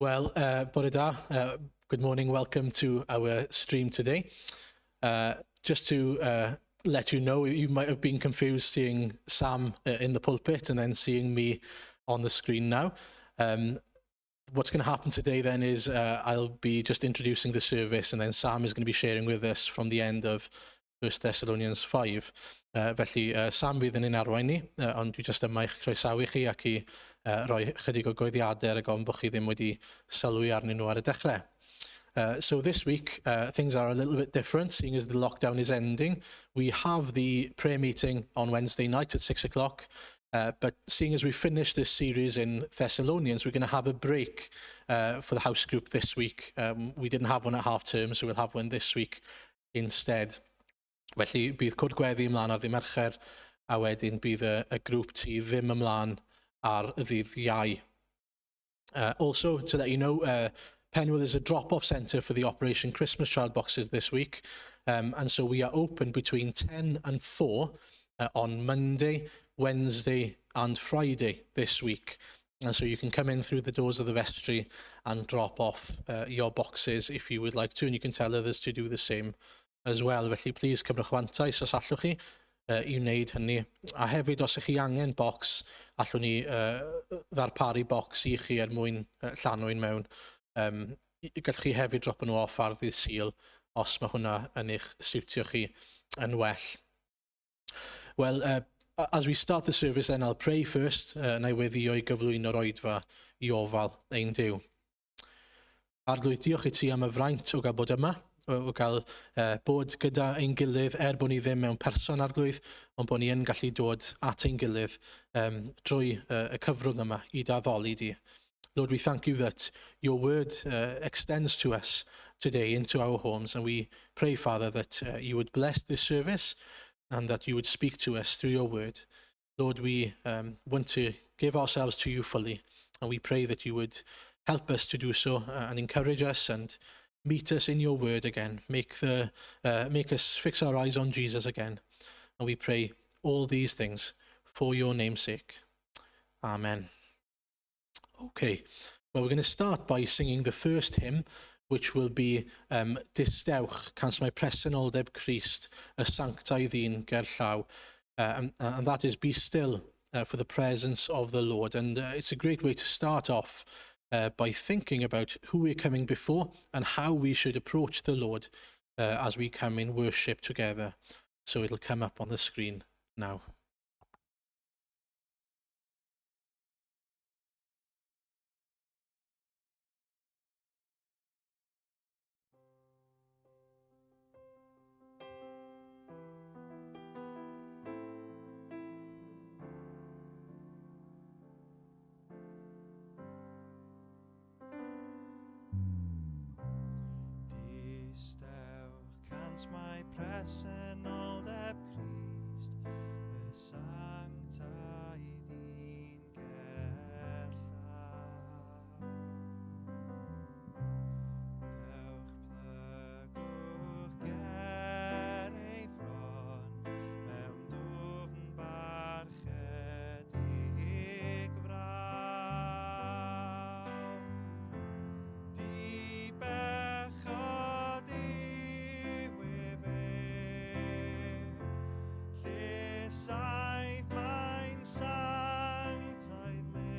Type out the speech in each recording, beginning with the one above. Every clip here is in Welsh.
Well, bore da. Good morning. Welcome to our stream today. Just to let you know, you might have been confused seeing Sam in the pulpit and then seeing me on the screen now. What's going to happen today then is I'll be just introducing the service, and then Sam is going to be sharing with us from the end of 1 Thessalonians 5. Felly, Sam fydd yn ein arwain ni, ond dwi jyst yma i'ch croesawu chi ac i roi chydig o gyhoeddiadau rhag ofn bod chi ddim wedi sylwi arnyn nhw ar y dechrau. So this week, things are a little bit different, seeing as the lockdown is ending. We have the prayer meeting on Wednesday night at 6 o'clock, but seeing as we finish this series in Thessalonians, we're going to have a break for the house group this week. We didn't have one at half term, so we'll have one this week instead. Felly bydd cwrdd gweddi ymlaen ar ddydd Mercher, a wedyn bydd y grŵp tŷ ddim ymlaen ar y ddydd Iau. Also, to let you know, Penwell is a drop-off centre for the Operation Christmas Child boxes this week. And so we are open between 10 and 4 on Monday, Wednesday and Friday this week. And so you can come in through the doors of the vestry and drop off your boxes if you would like to, and you can tell others to do the same as well. Felly, please cymrwch fantais os allwch chi i wneud hynny. A hefyd, os ych chi angen bocs, allwn ni ddarparu bocs i chi er mwyn llanw un mewn. Gallwch chi hefyd drop nhw off ar ddydd Sul os mae hwnna yn eich siwtio chi yn well. Well, as we start the service then, I'll pray first, na i weddio i gyflwyno'r oedfa i ofal ein Duw. Arglwydd, diolch i ti am y fraint o gael bod yma, o gael bod gyda ein gilydd, er bod ni ddim mewn person, Arglwydd, ond bod ni yn gallu dod at ein gilydd drwy y cyfrwng yma i d'addoli di. Lord, we thank you that your word extends to us today into our homes, and we pray, Father, that you would bless this service and that you would speak to us through your word. Lord, we want to give ourselves to you fully, and we pray that you would help us to do so and encourage us and meet us in your word again. Make us fix our eyes on Jesus again. And we pray all these things for your name's sake. Amen. Okay, well, we're going to start by singing the first hymn, which will be "Distewch, cans mae presenoldeb Crist, y sanctaidd un gerllaw." And that is "Be still for the presence of the Lord." And it's a great way to start off by thinking about who we're coming before and how we should approach the Lord as we come in worship together. So it'll come up on the screen now. Distewch, cans mae presenoldeb Crist, y sanctaidd un gerllaw. Dewch plygwch ger ei fron, mewn dwfn barchedig fraw. Dibechod yw efe, lle saif mae'n sanctaidd le.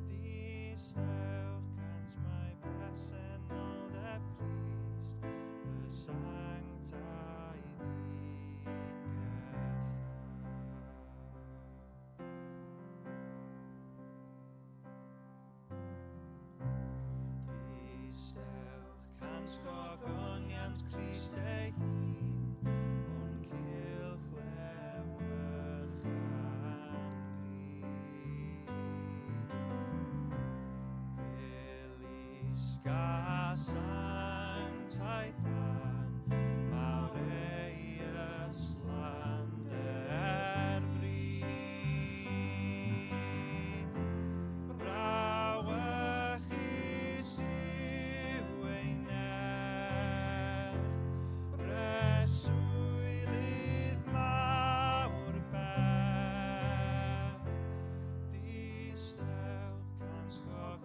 Distewch, cans mae presenoldeb Crist, y sanctaidd un gerllaw. Distewch, cans gogoniant Crist ei hun, o'n cylch lewyrchan gry. Felusga sanctaidd dân, mawr ei ysblander fri. Brawychus yw ei nerth, breswylydd mawr beth. Distewch, cans gogoniant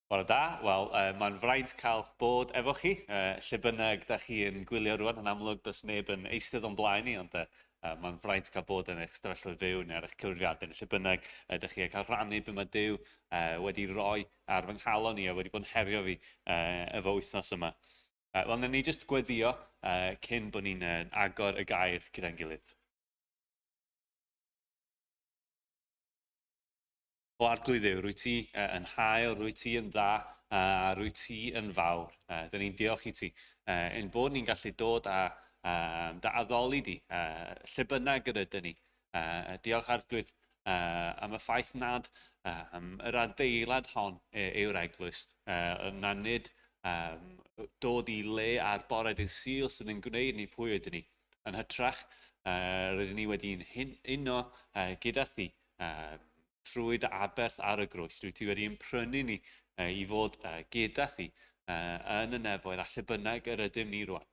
Bore da. Wel, mae'n fraint cael bod efo chi. Lle bynnag da chi yn gwylio rwan, yn amlwg does neb yn eistedd o'n blaen ni, ond mae'n fraint cael bod yn eich stafelloedd fyw neu ar eich cyfrifiadur, lle bynnag ydych chi, a cael rhannu be mae Duw wedi rhoi ar fy nghalon i a wedi bod yn herio fi efo wythnos yma. Wel, wnawn ni jyst gweddio cyn bod ni'n agor y gair gyda'n gilydd. O Arglwydd Dduw, rwyt ti yn hael, rwyt ti yn dda, a rwyt ti yn fawr. Dyn ni'n diolch i ti, ein bod ni'n gallu dod a dy addoli di, lle bynnag yr ydyn ni. Diolch Arglwydd am y ffaith nad yr adeilad hon yw'r eglwys, na nid dod i le ar bore dydd Sul sydd yn gwneud ni pwy ydyn ni. Yn hytrach, rydyn ni wedi'n uno gyda thi trwy dy aberth ar y groes. Rwyt ti wedi ein prynu ni i fod gyda thi yn y nefoedd a lle bynnag yr ydym ni rwan.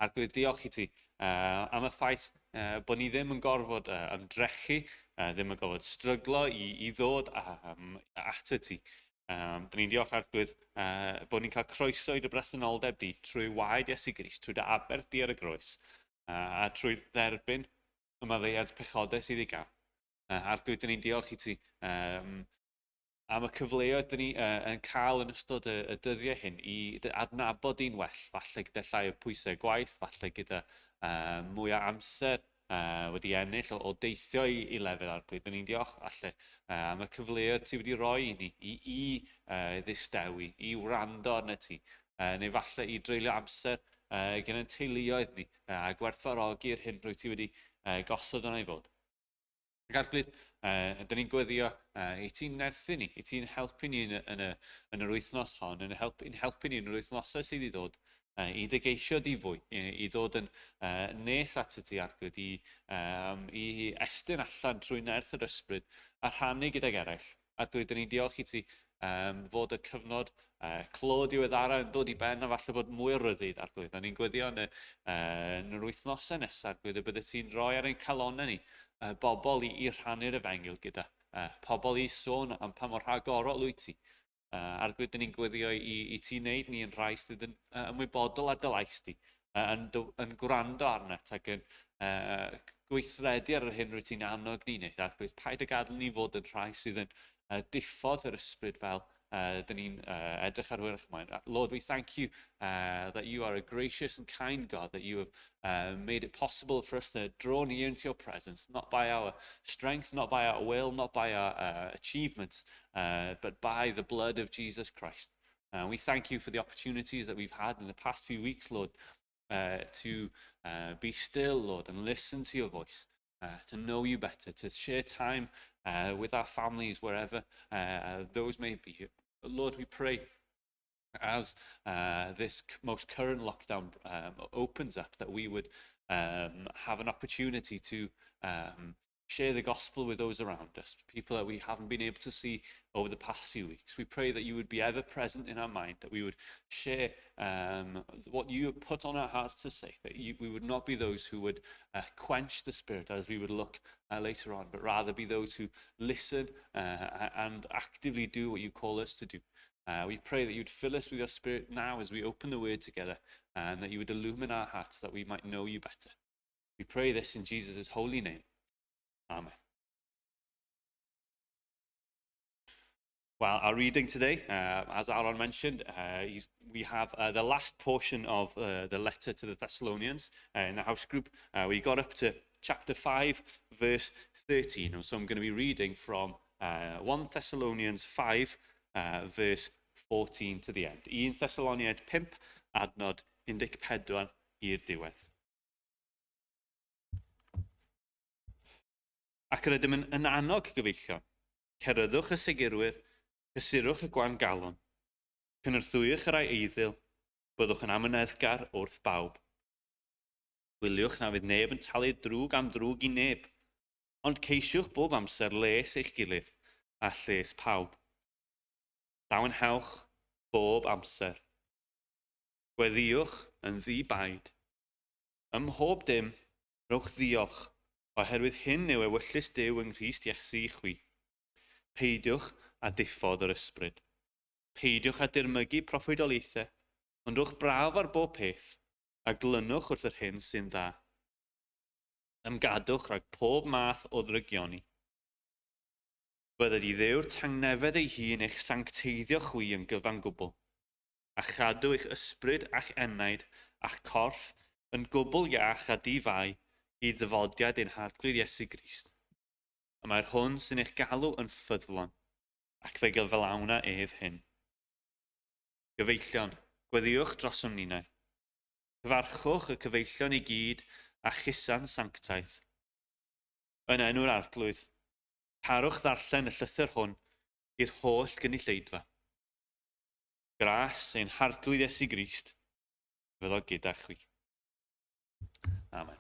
Arglwydd, diolch i ti am y ffaith bod ni ddim yn gorfod ymdrechu, ddim yn gorfod stryglo i, i ddod at y ti. Um, dyn ni'n diolch Arglwydd bod ni'n cael croeso i dy bresenoldeb di trwy waed Iesu Grist, trwy dy aberth di ar y groes, a trwy dderbyn y maddeuant pechodau sydd i gael. Arglwydd, dyn ni'n diolch i ti um, am y cyfleoedd dyn ni yn cael yn ystod y, y dyddiau hyn i dy adnabod di'n well, falle gyda llai o pwysau gwaith, falle gyda mwy o amser wedi ennill o, o deithio i, i lefel Arglwydd. Dyn ni'n diolch falle am y cyfleoedd ti wedi rhoi i ni i, i ddistewi, i wrando arna ti, neu falle i dreulio amser gyda'n teuluoedd ni a gwerthfawrogi'r hyn rwy ti wedi gosod yna i fod. Ac Arglwydd, dyn ni'n gweddio i ti'n nerthu ni, i ti'n helpu ni yn, y, yn, y, yn yr wythnos hon, yn helpu, yn helpu ni yn yr wythnosau sydd i ddod, i dy geisio di fwy, i, i ddod yn nes at y ti, Arglwydd, i, um, i estyn allan trwy nerth yr ysbryd a rhannu gydag eraill. Arglwydd, dyn ni'n diolch i ti um, fod y cyfnod clo diweddara yn dod i ben a falle bod mwy o ryddid, Arglwydd. A ni'n gweddio yn, y, yn yr wythnosau nesaf, Arglwydd, y bydde ti'n rhoi ar ein calonnau ni bobl i, i rhannu'r efengyl gyda. Pobl i sôn am pa mor rhagorol wyt ti. Arglwydd, dyn ni'n gweddio i, i ti wneud ni yn rhai sydd yn ymwybodol a dylais di, yn, yn gwrando arnat ac yn gweithredu ar yr hyn rwyt ti'n annog ni wneud. Arglwydd, paid â gadael ni fod yn rhai sydd yn diffodd yr ysbryd fel dyn ni'n edrych ar hwyrach ymlaen. Lord, we thank you that you are a gracious and kind God, that you have made it possible for us to draw near into your presence, not by our strength, not by our will, not by our achievements, but by the blood of Jesus Christ. We thank you for the opportunities that we've had in the past few weeks, Lord, to be still, Lord, and listen to your voice, to know you better, to share time with our families wherever those may be. Lord, we pray as this most current lockdown opens up, that we would have an opportunity to share the gospel with those around us, people that we haven't been able to see over the past few weeks. We pray that you would be ever present in our mind, that we would share what you have put on our hearts to say, that you, we would not be those who would quench the Spirit as we would look later on, but rather be those who listen and actively do what you call us to do. We pray that you'd fill us with your Spirit now as we open the word together, and that you would illumine our hearts that we might know you better. We pray this in Jesus' holy name. Amen. Well, our reading today, as Aaron mentioned, we have the last portion of the letter to the Thessalonians in the house group. We got up to chapter 5, verse 13. And so I'm going to be reading from 1 Thessalonians 5, verse 14 to the end. 1 Thessaloniaid 5, adnod 14 i'r diwedd. Ac yr ydym yn, yn annog gyfeillion. Ceryddwch y segurwyr, cysurwch y gwan galon. Cynorthwywch y rhai eiddil, byddwch yn amyneddgar wrth bawb. Gwyliwch na fydd neb yn talu drwg am ddrwg i neb, ond ceisiwch bob amser les eich gilydd a lles pawb. Llawenhewch bob amser. Gweddïwch yn ddi-baid. Ym mhob dim, rhowch ddiolch, oherwydd hyn yw ewyllys Duw yng Nghrist Iesu i chwi. Peidiwch â diffodd yr ysbryd. Peidiwch â dirmygu proffwydoliaethau, ond rhowch brawf ar bob peth, a glynwch wrth yr hyn sy'n dda. Ymgadwch rhag pob math o ddrygioni. Bydded i Dduw'r tangnefedd ei hun eich sancteiddio chwi yn gyfan gwbl, a chadw eich ysbryd a'ch enaid a'ch corff yn gwbl iach a di-fai hyd ddyfodiad ein Harglwydd Iesu Grist. Y mae'r hwn sy'n eich galw yn ffyddlon, ac fe gyflawna ef hyn. Gyfeillion, gweddïwch drosom ninnau. Cyfarchwch y cyfeillion i gyd a chusan sanctaidd. Yn enw'r Arglwydd, parwch ddarllen y llythyr hwn i'r holl gynulleidfa. Gras ein Harglwydd Iesu Grist fyddo gyda chwi. Amen.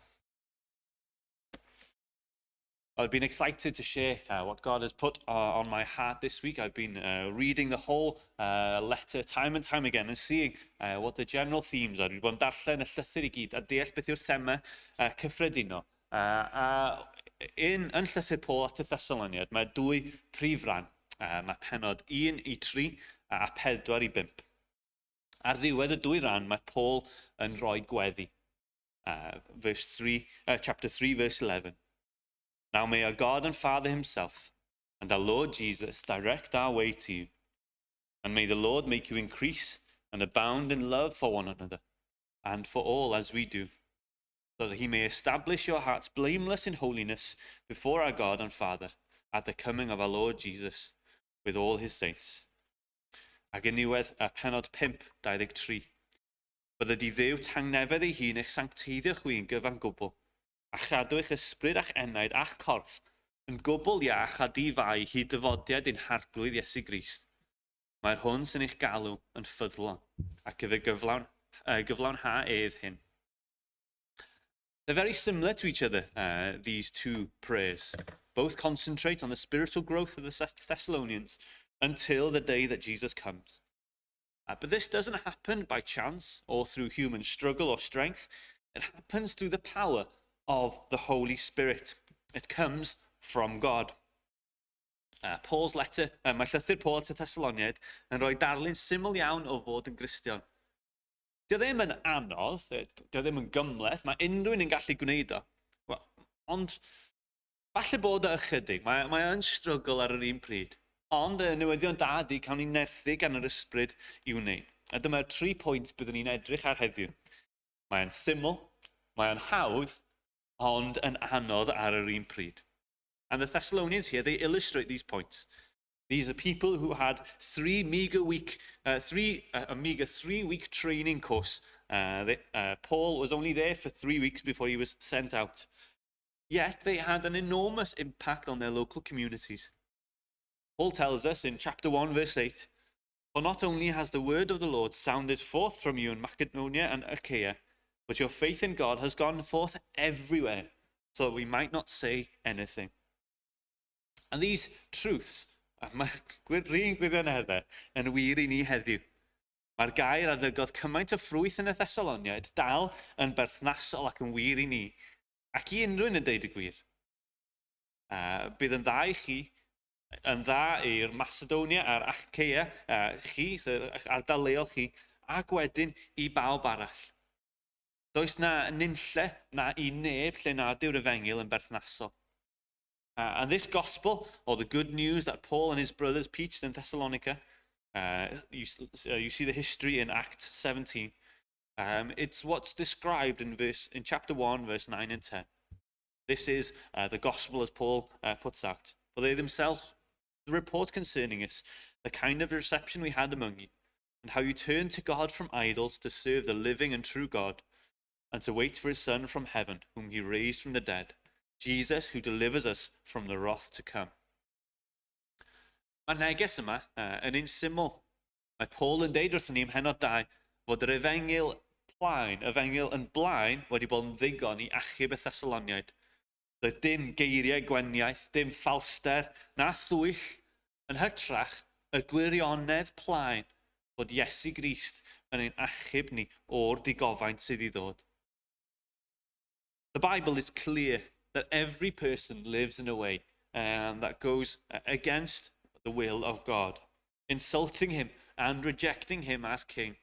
I've been excited to share what God has put on my heart this week. I've been reading the whole letter time and time again and seeing what the general themes are. Dwi wedi bod yn darllen y llythyr i gyd a deall beth yw'r thema cyffredinol. A yn llythyr Paul at y Thessaloniaid, mae dwy prif ran. Mae pennod 1 i 3 a 4 i 5. Ar ddiwedd y dwy ran, mae Paul yn rhoi gweddi. Verse 3, chapter 3, verse 11. "Now may our God and Father himself and our Lord Jesus direct our way to you. And may the Lord make you increase and abound in love for one another and for all as we do, so that he may establish your hearts blameless in holiness before our God and Father at the coming of our Lord Jesus with all his saints." Ac yn niwedd y pennod 5, 23. "Bydded i Dduw tangnefedd ei hun eich sancteiddio chwi yn gyfan gwbl, a chadw eich ysbryd a'ch enaid a'ch corff yn gwbl iach a di-fai hyd dyfodiad ein Harglwydd Iesu Grist. Mae'r hwn sy'n eich galw yn ffyddlon, ac fe gyflawnha ef hyn." They're very similar to each other, these two prayers. Both concentrate on the spiritual growth of the Thessalonians until the day that Jesus comes. But this doesn't happen by chance or through human struggle or strength. It happens through the power of the Holy Spirit. It comes from God. Paul's letter, mae llythyr Paul at y Thessaloniaid yn rhoi darlun syml iawn o fod yn Gristion. Dio ddim yn anodd, dio ddim yn gymhleth, mae unrhyw un yn gallu gwneud o. Well, ond falle bod o ychydig, mae yn struggle ar yr un pryd. Ond y newyddion da ydy cawn ni nerthu gan yr ysbryd i'w wneud. A dyma'r tri pwynt byddwn ni'n edrych ar heddiw. Mae'n syml, mae'n hawdd, ond yn anodd ar yr un pryd. And the Thessalonians here, they illustrate these points. These are people who had a meager 3-week training course. Paul was only there for 3 weeks before he was sent out. Yet they had an enormous impact on their local communities. Paul tells us in chapter 1, verse 8, "For not only has the word of the Lord sounded forth from you in Macedonia and Achaia, but your faith in God has gone forth everywhere, so that we might not say anything." And these truths, mae'r un gwirioneddau yn wir i ni heddiw. Mae'r gair a ddygodd cymaint o ffrwyth yn y Thessaloniaid dal yn berthnasol ac yn wir i ni, ac i unrhyw un yn deud y gwir. Bydd yn dda i chi, yn dda i'r Macedonia a'r Achaia, chi, so ardal leol chi, ac wedyn i bawb arall. Does na nunlle na i neb lle nad yw'r efengyl yn berthnasol. And this gospel, or the good news that Paul and his brothers preached in Thessalonica, you see the history in Acts 17. It's what's described in chapter 1, verse 9 and 10. This is the gospel as Paul puts out. "For they themselves the report concerning us, the kind of reception we had among you, and how you turned to God from idols to serve the living and true God, and to wait for his Son from heaven, whom he raised from the dead, Jesus, who delivers us from the wrath to come." Mae'r neges yma yn un syml. Mae Paul yn deud wrthyn ni ym mhennod 2 fod yr efengyl plaen, efengyl yn blaen, wedi bod yn ddigon i achub y Thessaloniaid. Doedd dim geiriau gweniaith, dim ffalster, na thwyll, yn hytrach y gwirionedd plaen bod Iesu Grist yn ein achub ni o'r digofaint sydd i ddod. The Bible is clear that every person lives in a way that goes against the will of God, insulting him and rejecting him as king.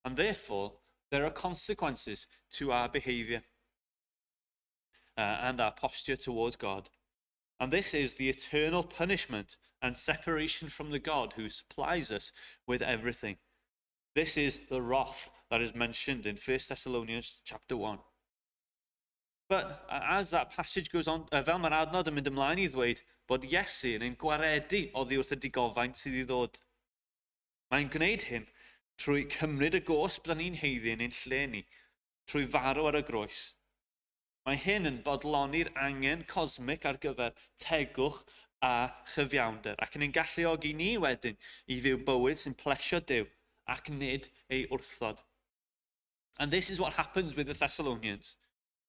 And therefore, there are consequences to our behavior and our posture towards God. And this is the eternal punishment and separation from the God who supplies us with everything. This is the wrath that is mentioned in 1 Thessalonians chapter 1. But as that passage goes on, fel mae'r adnod yn mynd ymlaen i ddweud bod Iesu yn ein gwaredu oddi wrth y digofaint sydd i ddod. Mae'n gwneud hyn trwy cymryd y gosb da ni'n haeddu yn ein lle ni, trwy farw ar y groes. Mae hyn yn bodloni'r angen cosmic ar gyfer tegwch a chyfiawnder, ac yn ein galluogi ni wedyn i fyw bywyd sy'n plesio Duw ac nid ei wrthod. And this is what happens with the Thessalonians.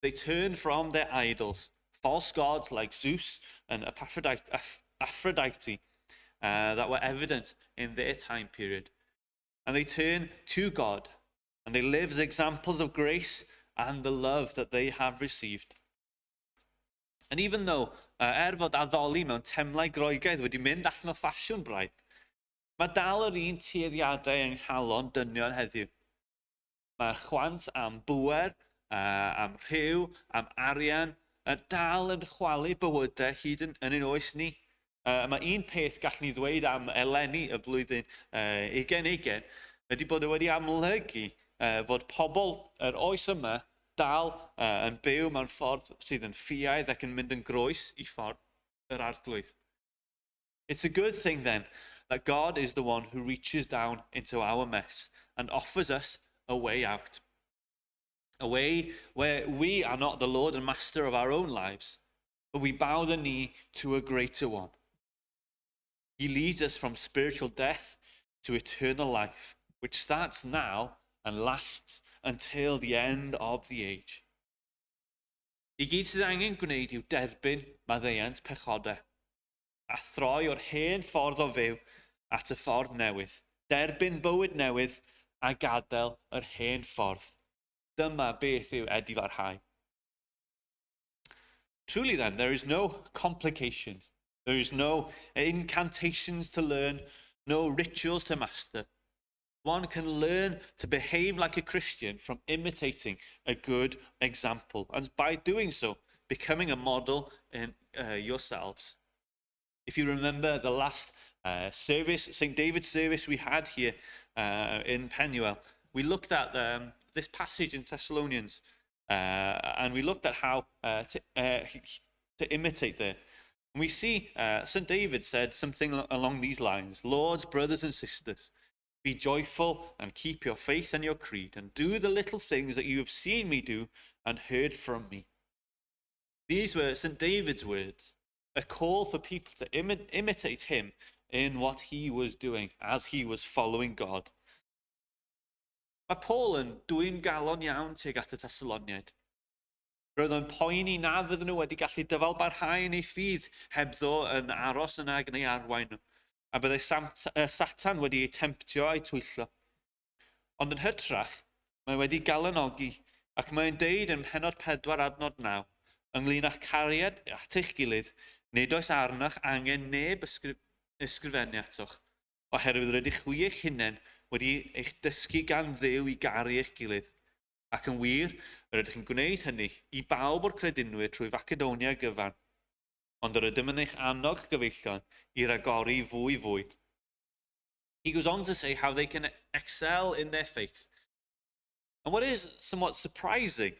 They turn from their idols, false gods like Zeus and Aphrodite, that were evident in their time period. And they turn to God and they live as examples of grace and the love that they have received. And even though, fod addoli mewn temlau Groegaidd wedi mynd allan o ffasiwn braidd, mae dal yr un tueddiadau yng nghalon dynion heddiw. Mae'r chwant am bŵer, am rhyw, am arian, dal yn chwalu bywydau hyd yn ein oes ni. Mae un peth gallwn ni ddweud am eleni y blwyddyn 2020 ydy bod e wedi amlygu fod pobl yr oes yma dal yn byw mewn ffordd sydd yn ffiaidd ac yn mynd yn groes i ffordd yr Arglwydd. It's a good thing then that God is the one who reaches down into our mess and offers us a way out. A way where we are not the Lord and master of our own lives, but we bow the knee to a greater one. He leads us from spiritual death to eternal life, which starts now and lasts until the end of the age. I gyd sydd angen gwneud yw derbyn maddeuant pechodau a throi o'r hen ffordd o fyw at y ffordd newydd. Derbyn bywyd newydd a gadael yr hen ffordd. Dyma beth yw edifarhau. Truly then, there is no complications. There is no incantations to learn, no rituals to master. One can learn to behave like a Christian from imitating a good example, and by doing so, becoming a model in yourselves. If you remember the last service, St. David's service we had here in Penuel, we looked at this passage in Thessalonians and we looked at how to imitate there. And we see St. David said something along these lines: "Lord's brothers and sisters, be joyful and keep your faith and your creed, and do the little things that you have seen me do and heard from me." These were St. David's words, a call for people to imitate him in what he was doing as he was following God. Mae Paul yn dwyn galon iawn tuag at y Thessaloniaid. Roedd o'n poeni na fydden nhw wedi gallu dyfal barhau yn ei ffydd hebddo yn aros yna ac yn ei arwain nhw. A byddai Satan wedi ei temtio a'i twyllo. Ond yn hytrach, mae wedi galonnogi ac mae'n deud yn pennod 4 adnod 9, ynglyn â'ch cariad at eich gilydd, nid oes arnoch angen neb ysgrifennu atoch, oherwydd rydych chwi eich hunain wedi eich dysgu gan Dduw i garu eich gilydd. Ac yn wir, yr ydych yn gwneud hynny i bawb o'r credinwyr trwy Facedonia gyfan. Ond yr ydym yn eich annog, gyfeillion, i ragori fwy fwy. He goes on to say how they can excel in their faith. And what is somewhat surprising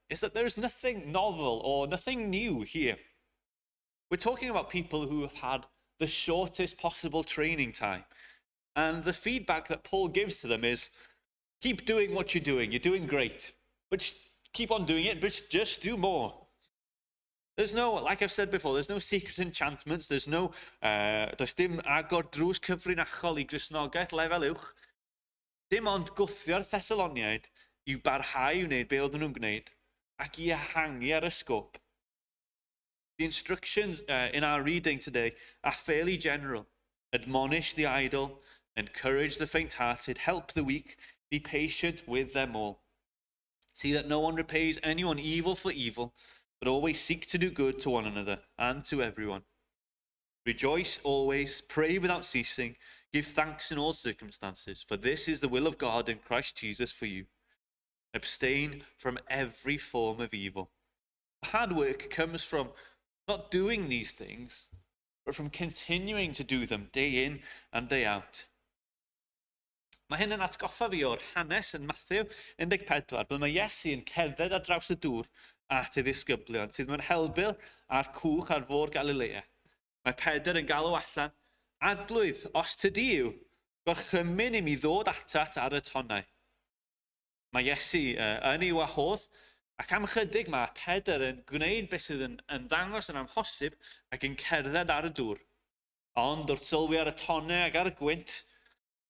is that there is nothing novel or nothing new here. We're talking about people who have had the shortest possible training time. And the feedback that Paul gives to them is keep doing what you're doing, you're doing great. But keep on doing it, but just do more. There's no, like I've said before, there's no secret enchantments, does dim agor drws cyfrinachol i Gristnogaeth lefel uwch. Dim ond gwthio'r Thessaloniaid i barhau i wneud be oedden nhw'n gwneud ac i ehangu ar y sgôp. The instructions in our reading today are fairly general. Admonish the idle, encourage the faint-hearted, help the weak, be patient with them all. See that no one repays anyone evil for evil, but always seek to do good to one another and to everyone. Rejoice always, pray without ceasing, Give thanks in all circumstances, for this is the will of God in Christ Jesus for you. Abstain from every form of evil. Hard work comes from not doing these things, but from continuing to do them day in and day out. Mae hyn yn atgoffa fi o'r hanes yn Matthew 14, ble mae Iesu yn cerdded ar draws y dŵr at ei ddisgyblion sydd mewn helbul ar cwch ar fôr Galilea. Mae Pedr yn galw allan, "Arglwydd, os tydi yw, gorchymyn i mi ddod atat ar y tonnau." Mae Iesu yn ei wahodd, ac am ychydig mae Pedr yn gwneud beth sydd yn ymddangos yn amhosib ac yn cerdded ar y dŵr. Ond wrth sylwi ar y tonnau ac ar y gwynt,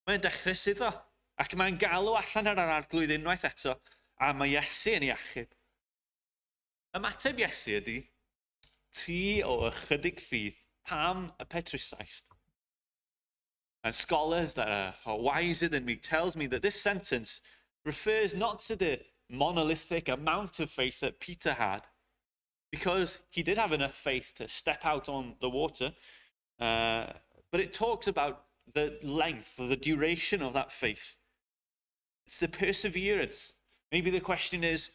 mae'n dechrau suddo, ac mae'n galw allan ar yr Arglwydd unwaith eto, a mae Iesu yn ei achub. Ymateb Iesu ydy, "Ti o ychydig ffydd, pam y petrusaist?" And scholars that are wiser than me tells me that this sentence refers not to the monolithic amount of faith that Peter had, because he did have enough faith to step out on the water, but it talks about the length or the duration of that faith. It's the perseverance. Maybe the question is,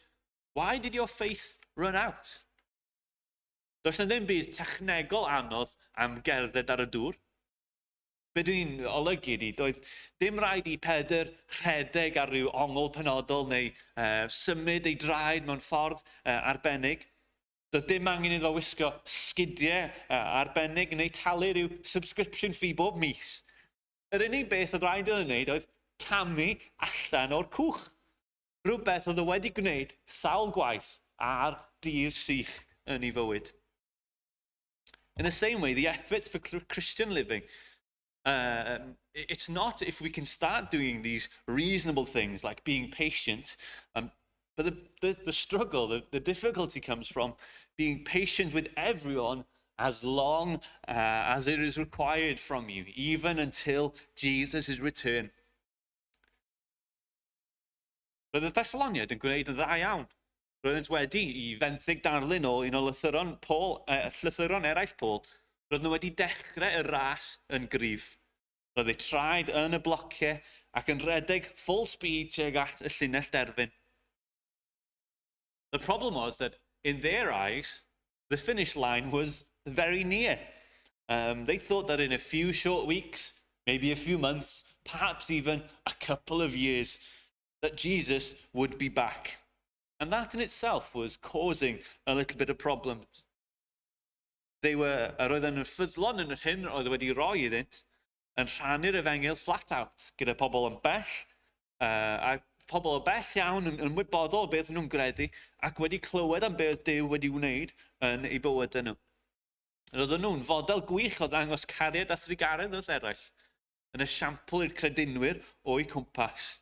why did your faith run out? Does na ddim byd technegol anodd am gerdded ar y dŵr. Be dwi'n olygu ydy, doedd dim rhaid i Pedr rhedeg ar ryw ongl penodol neu symud ei draed mewn ffordd arbennig. Doedd dim angen iddo wisgo sgidiau arbennig neu talu rhyw subscription fee bob mis. Yr unig beth oedd rhaid iddo wneud oedd camu allan o'r cwch. Rhywbeth oedd o wedi gwneud sawl gwaith ar dir sych yn ei fywyd. In the same way, the effort for Christian living, it's not if we can start doing these reasonable things like being patient, but the struggle, the difficulty comes from being patient with everyone as long as it is required from you, even until Jesus' return. Roedd y Thessaloniaid yn gwneud yn dda iawn. Roeddent wedi i fenthyg darlun o un o lythyron Paul, llythyron eraill Paul. Roedden nhw wedi dechrau y ras yn gryf. Roedd eu traed yn y blociau ac yn rhedeg full speed tuag at y llinell derfyn. The problem was that in their eyes, the finish line was very near. They thought that in a few short weeks, maybe a few months, perhaps even a couple of years, that Jesus would be back. And that in itself was causing a little bit of problems. They were, yr oedden nhw'n ffyddlon yn yr hyn oedd wedi roi iddynt, yn rhannu'r efengyl flat out gyda pobl yn bell, a pobl o bell iawn yn ymwybodol o beth nhw'n gredu ac wedi clywed am beth Duw wedi wneud yn eu bywydau nhw. Roedden nhw'n fodel gwych o ddangos cariad a thrugaredd wrth eraill, yn esiampl i'r credinwyr o'u cwmpas.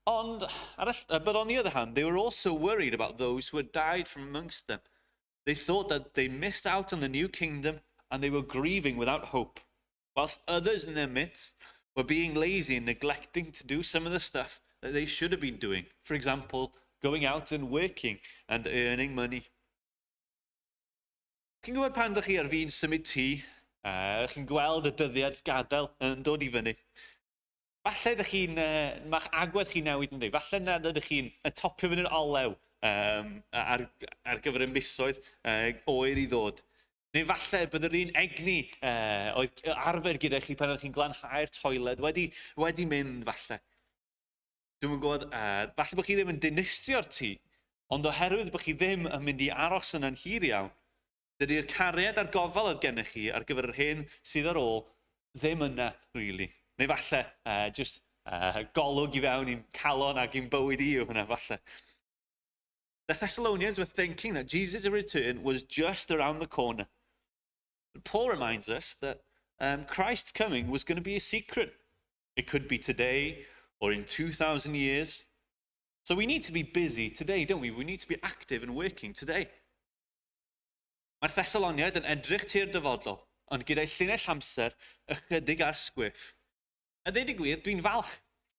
Ond, but on the other hand, they were also worried about those who had died from amongst them. They thought that they missed out on the new kingdom and they were grieving without hope, whilst others in their midst were being lazy and neglecting to do some of the stuff that they should have been doing. For example, going out and working and earning money. Chi'n gwybod pan ydych chi ar fin symud tŷ, chi'n gweld y dyddiad gadael yn dod i fyny. Falle ydych chi'n, mae'ch agwedd chi'n newid yn dweud. Falle nad ydych chi'n topio fyny'r olew ar gyfer y misoedd oer i ddod. Neu falle bydd yr un egni oedd arfer gyda chi pan ydych chi'n glanhau'r toiled wedi mynd falle. Dwi'm yn gwybod, falle bod chi ddim yn dinistrio'r tŷ, ond oherwydd bod chi ddim yn mynd i aros yna'n hir iawn, dydy'r cariad a'r gofal oedd gennych chi ar gyfer yr hyn sydd ar ôl ddim yna, really. Neu falle, just golwg i fewn i'n calon ac i'n bywyd i yw hwnna, falle. The Thessalonians were thinking that Jesus' return was just around the corner. But Paul reminds us that Christ's coming was going to be a secret. It could be today or in 2,000 years. So we need to be busy today, don't we? We need to be active and working today. Mae'r Thessaloniaid yn edrych tua'r dyfodol, ond gyda'i llinell amser ychydig ar sgwiff. A dweud y gwir, dwi'n falch,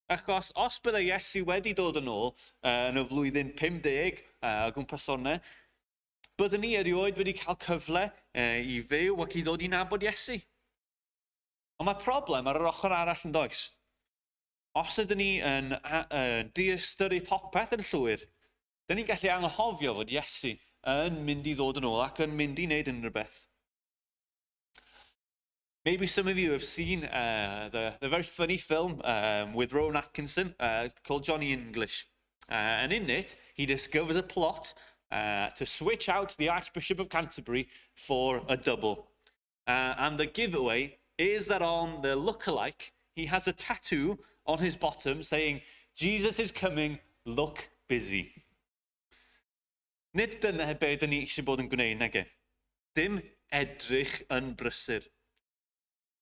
achos os byddai Iesu wedi dod yn ôl yn y flwyddyn 50 o gwmpas hwnna, byddwn ni erioed wedi cael cyfle i fyw ac i ddod i nabod Iesu. Ond mae problem ar yr ochr arall yn does. Os ydyn ni yn, yn diystyru popeth yn llwyr, dyn ni'n gallu anghofio fod Iesu yn mynd i ddod yn ôl ac yn mynd i wneud unrhyw beth. Maybe some of you have seen the very funny film with Rowan Atkinson called Johnny English. And in it, he discovers a plot to switch out the Archbishop of Canterbury for a double. And the giveaway is that on the lookalike, he has a tattoo on his bottom saying, "Jesus is coming, look busy." Nid dyna be dyn ni eisiau bod yn gwneud, nage. Dim edrych yn brysur.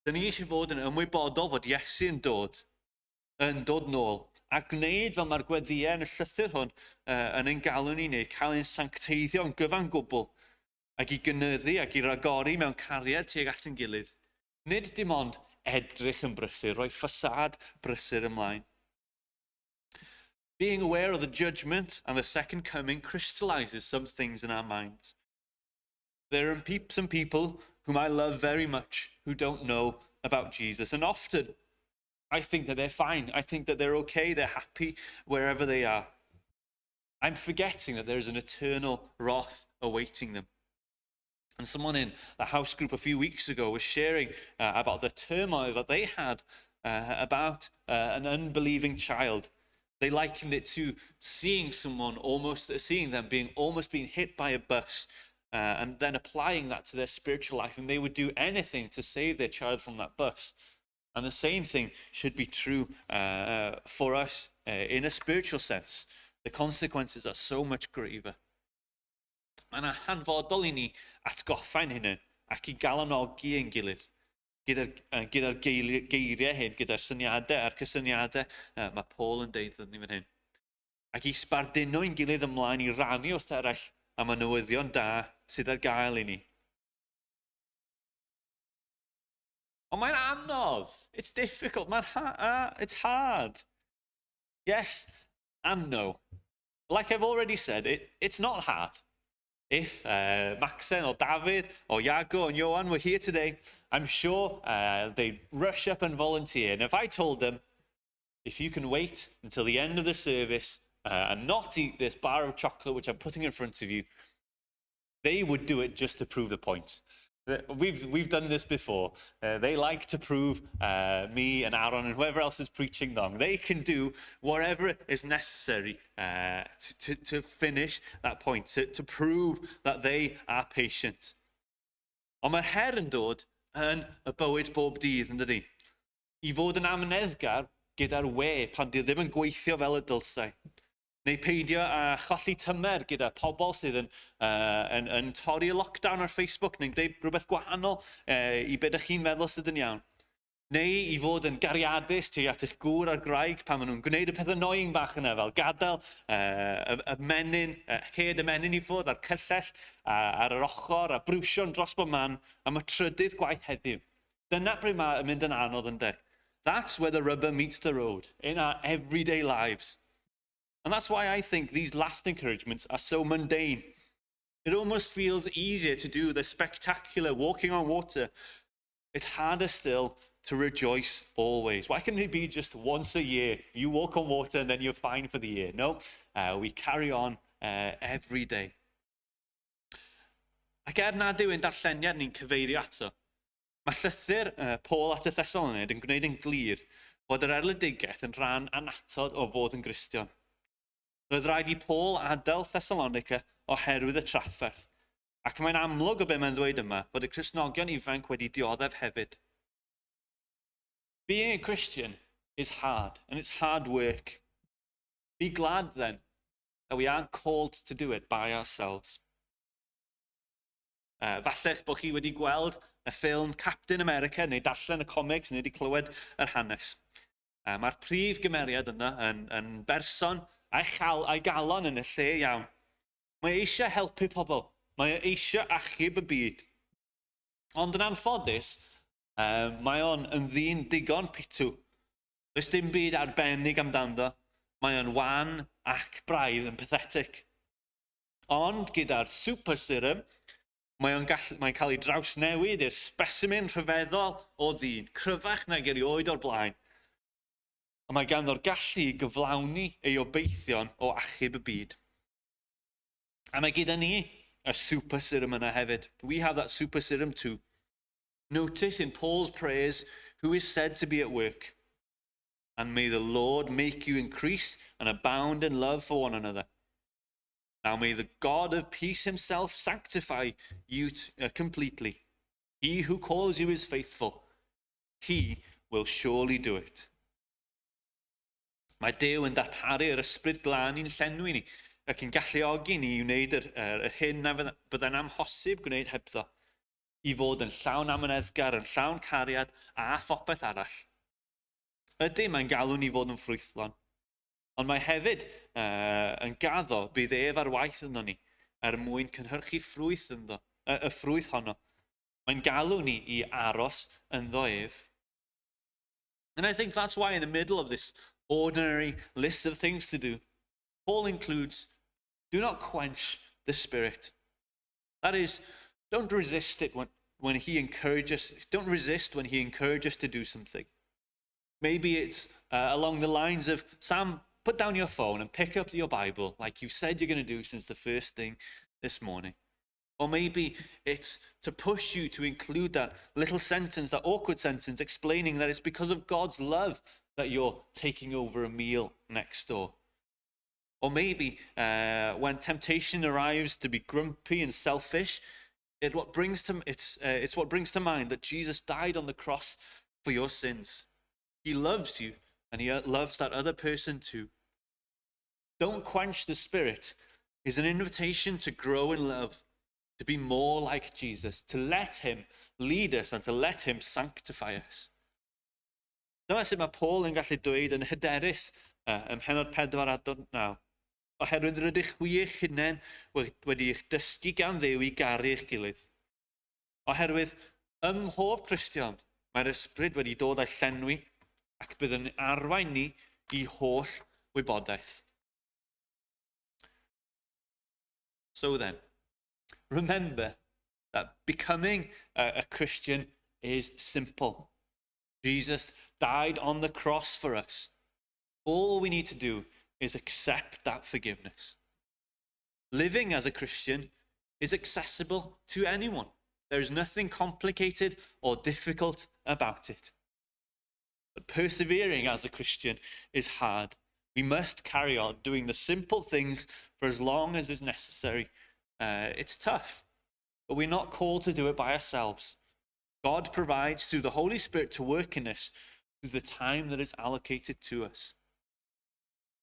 Dyn ni eisiau bod yn ymwybodol fod Iesu yn dod nôl, a gwneud fel mae'r gweddïau yn y llythyr hwn yn ein galw ni wneud, cael ein sancteiddio yn gyfan gwbl, ac i gynyddu ac i ragori mewn cariad tuag at ein gilydd. Nid dim ond edrych yn brysur, rhoi ffasad brysur ymlaen. Being aware of the judgment and the second coming crystallizes some things in our minds. There are some people whom I love very much who don't know about Jesus. And often I think that they're fine. I think that they're okay. They're happy wherever they are. I'm forgetting that there is an eternal wrath awaiting them. And someone in the house group a few weeks ago was sharing about the turmoil that they had about an unbelieving child. They likened it to seeing them being almost being hit by a bus and then applying that to their spiritual life. And they would do anything to save their child from that bus. And the same thing should be true for us in a spiritual sense. The consequences are so much graver. Mae'n hanfodol i ni atgoffa'n hunain ac i galonogi ein gilydd gyda'r geiriau hyn, gyda'r syniadau a'r cysyniadau mae Paul yn deud ni fan hyn. Ac i sbarduno ein gilydd ymlaen i rannu wrth eraill am y newyddion da sydd ar gael i ni. Ond mae'n anodd. It's difficult. It's hard. Yes and no. Like I've already said, it's not hard. If Maxen or David or Iago and Johan were here today, I'm sure they'd rush up and volunteer. And if I told them, "If you can wait until the end of the service and not eat this bar of chocolate which I'm putting in front of you," they would do it just to prove the point. We've done this before. They like to prove me and Aaron and whoever else is preaching wrong. They can do whatever is necessary to finish that point, to prove that they are patient. Ond mae'r her yn dod yn y bywyd bob dydd, yn dydy? I fod yn amyneddgar gyda'r we pan di ddim yn gweithio fel y dylsai. Neu peidio â cholli tymer gyda pobl sydd yn torri y lockdown ar Facebook neu'n gwneud rhywbeth gwahanol i beth ydych chi'n meddwl sydd yn iawn. Neu i fod yn gariadus tuag at eich gŵr a'r gwraig pan maen nhw'n gwneud y peth annoying bach yna fel gadael y menyn, ced y menyn i ffwrdd a'r cyllell ar yr ochr a brwsio'n dros bob man am y trydydd gwaith heddiw. Dyna pryd mae'n mynd yn anodd, yndê? That's where the rubber meets the road, in our everyday lives. And that's why I think these last encouragements are so mundane. It almost feels easier to do the spectacular walking on water. It's harder still to rejoice always. Why can't it be just once a year? You walk on water and then you're fine for the year. No, we carry on every day. Ac er nad yw ein darlleniad ni'n cyfeirio ato, mae llythyr Paul at y Thessaloniaid yn gwneud yn glir fod yr erledigaeth yn rhan annatod o fod yn Gristion. Roedd rhaid i Paul adael Thessalonica oherwydd y trafferth, ac mae'n amlwg o be mae'n ddweud yma fod y Cristnogion ifanc wedi dioddef hefyd. Being a Christian is hard, and it's hard work. Be glad then that we aren't called to do it by ourselves. Falle bod chi wedi gweld y ffilm Captain America neu darllen y comics neu wedi clywed yr hanes. Mae'r prif gymeriad yna yn berson a'i galon yn y lle iawn. Mae eisiau helpu pobl. Mae eisiau achub y byd. Ond yn anffodus, mae o'n yn ddyn digon pitw. Does dim byd arbennig amdano. Mae o'n wan ac braidd yn pathetic. Ond gyda'r super serum, Mae o'n gallu, mae'n cael ei drawsnewid i'r specimen rhyfeddol o ddyn, cryfach nag erioed o'r blaen. A mae ganddo'r gallu i gyflawni ei obeithion o achub y byd. A mae gyda ni y super serum yna hefyd. We have that super serum too. Notice in Paul's prayers who is said to be at work. And may the Lord make you increase and abound in love for one another. Now may the God of peace himself sanctify you completely. He who calls you is faithful. He will surely do it. Mae Duw yn darparu'r ysbryd glân i'n llenwi ni ac yn galluogi ni i wneud yr, yr, yr hyn na byddai'n amhosib gwneud hebddo, i fod yn llawn amyneddgar, yn llawn cariad a phopeth arall. Ydy, mae'n galw ni fod yn ffrwythlon. Ond mae hefyd uh, yn gaddo bydd ef ar waith ynddo ni, er mwyn cynhyrchu ffrwyth ynddo, y, y ffrwyth honno. Mae'n galw ni i aros ynddo ef. And I think that's why in the middle of this ordinary list of things to do, Paul includes, do not quench the spirit. That is, don't resist it when, when he encourages, don't resist when he encourages to do something. Maybe it's along the lines of, Sam, put down your phone and pick up your Bible like you said you're going to do since the first thing this morning. Or maybe it's to push you to include that little sentence, that awkward sentence, explaining that it's because of God's love that you're taking over a meal next door. Or maybe when temptation arrives to be grumpy and selfish, it what brings to, it's what brings to mind that Jesus died on the cross for your sins. He loves you and he loves that other person too. Don't quench the spirit is an invitation to grow in love, to be more like Jesus, to let him lead us and to let him sanctify us. Dyma sut mae Paul yn gallu dweud yn hyderus ym mhennod 4 adnod 9. Oherwydd rydych chwi eich hunain wedi eich dysgu gan Dduw i garu eich gilydd. Oherwydd ym mhob Cristion mae'r ysbryd wedi dod a'i llenwi ac bydd yn arwain ni i holl wybodaeth. So then, remember that becoming a, a Christian is simple. Jesus died on the cross for us. All we need to do is accept that forgiveness. Living as a Christian is accessible to anyone. There is nothing complicated or difficult about it. But persevering as a Christian is hard. We must carry on doing the simple things for as long as is necessary. It's tough, but we're not called to do it by ourselves. God provides through the Holy Spirit to work in us through the time that is allocated to us.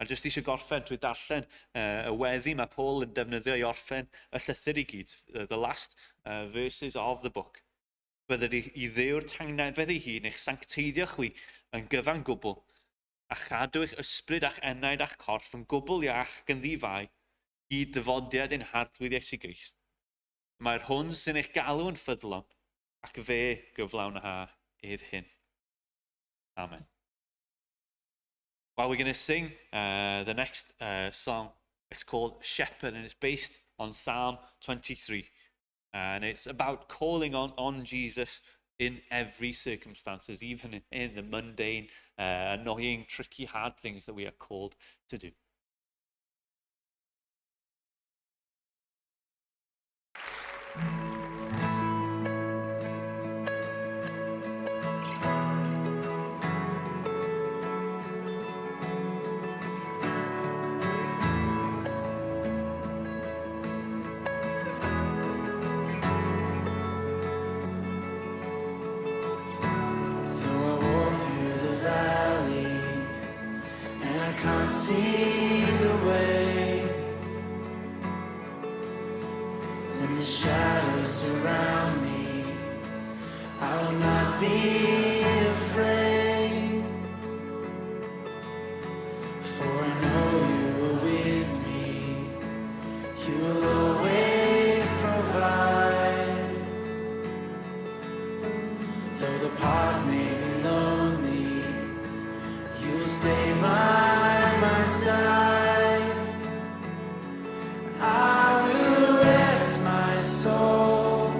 A jyst eisiau gorffen trwy darllen y weddi mae Paul yn defnyddio i orffen y llythyr i gyd, the last verses of the book. Bydded i, i Dduw'r tangnefedd ei hun eich sancteiddio chwi yn gyfan gwbl, a chadw eich ysbryd a'ch enaid a'ch corff yn gwbl iach ac yn ddi-fai, hyd ddyfodiad ein Harglwydd Iesu Grist. Mae'r hwn sy'n eich galw yn ffyddlon, ac fe gyflawnha ef hyn. Amen. Well, we're going to sing the next song. It's called Shepherd, and it's based on Psalm 23. And it's about calling on Jesus in every circumstances, even in the mundane, annoying, tricky, hard things that we are called to do. Though I walk through the valley and I can't see the way, when the shadows surround me, I will not be afraid. For I know you are with me, you will always provide. Though the path may be lonely, you will stay by my side. I will rest my soul.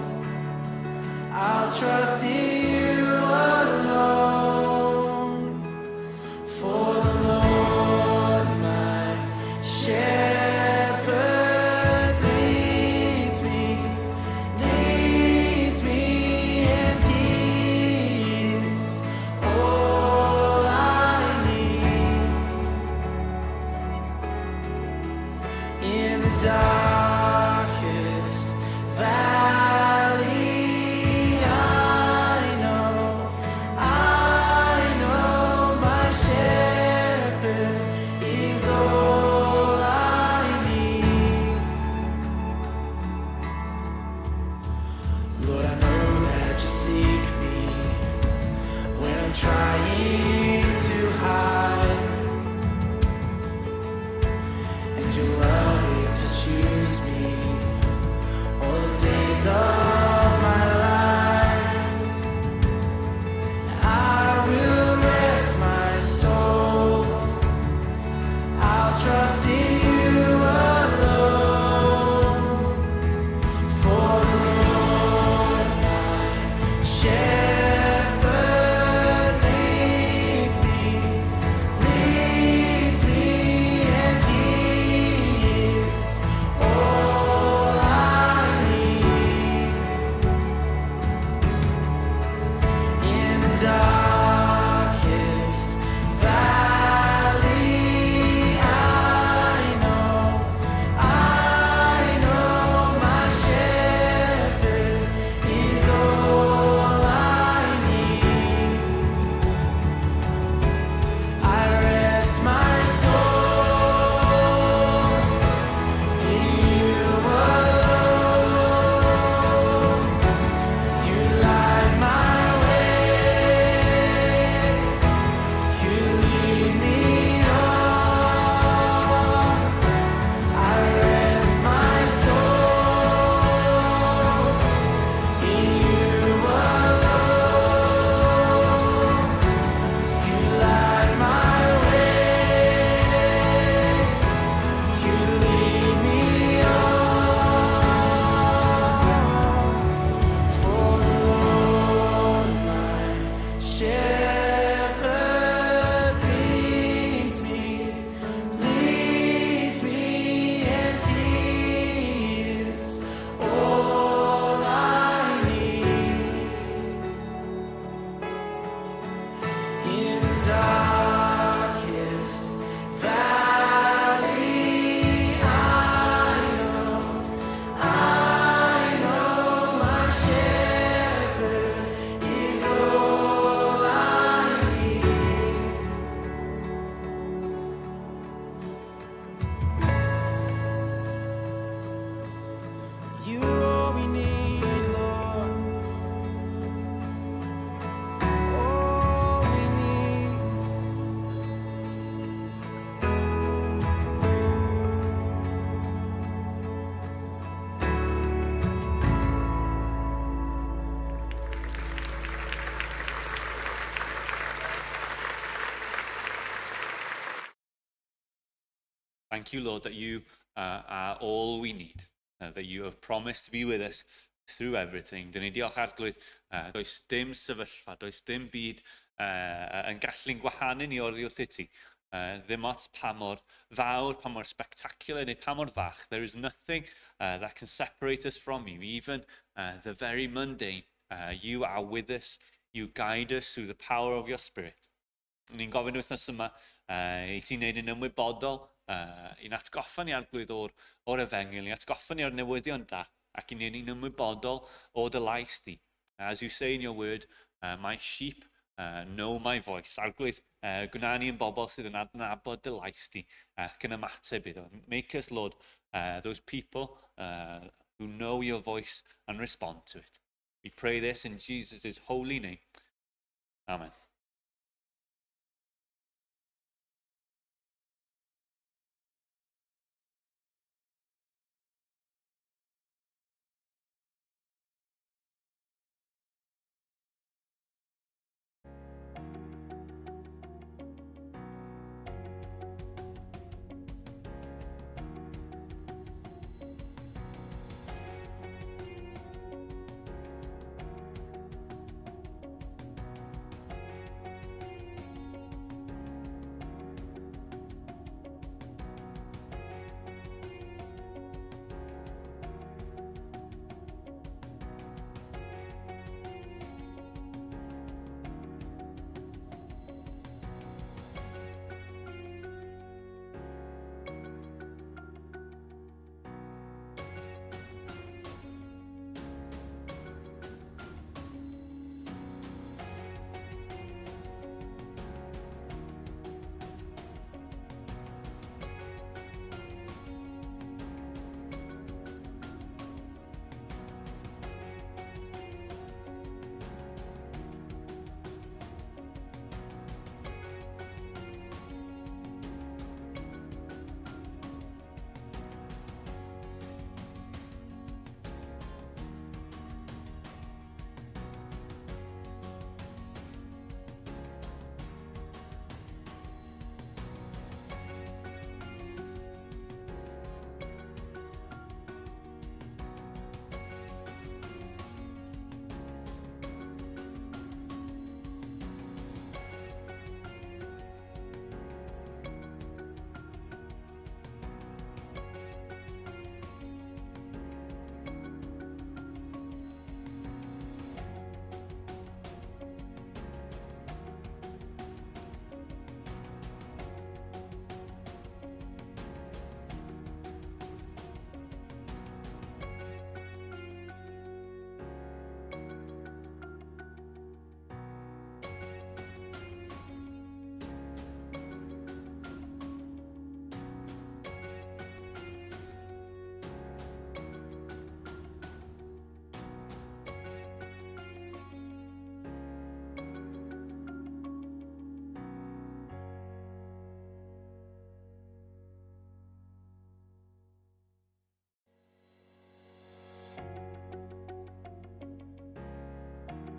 Thank you, Lord, that you are all we need, that you have promised to be with us through everything. Dyn ni'n diolch, Arglwydd, does dim sefyllfa, does dim byd yn gallu'n gwahanu ni oddi wrth ti. Ddim ots pa mor fawr, pa mor spectacular neu pa mor fach. There is nothing that can separate us from you, even the very mundane. You are with us, you guide us through the power of your Spirit. Ni'n gofyn wythnos yma i ti'n neud yn ymwybodol, i'n atgoffa ni, Arglwydd, o'r efengyl, i'n atgoffa ni o'r newyddion da, ac i wneud ni'n ymwybodol o dy lais di. As you say in your word, "My sheep know my voice." Arglwydd, gwna ni yn bobl sydd yn adnabod dy lais di ac yn ymateb iddo. Make us, Lord, those people who know your voice and respond to it. We pray this in Jesus' holy name. Amen.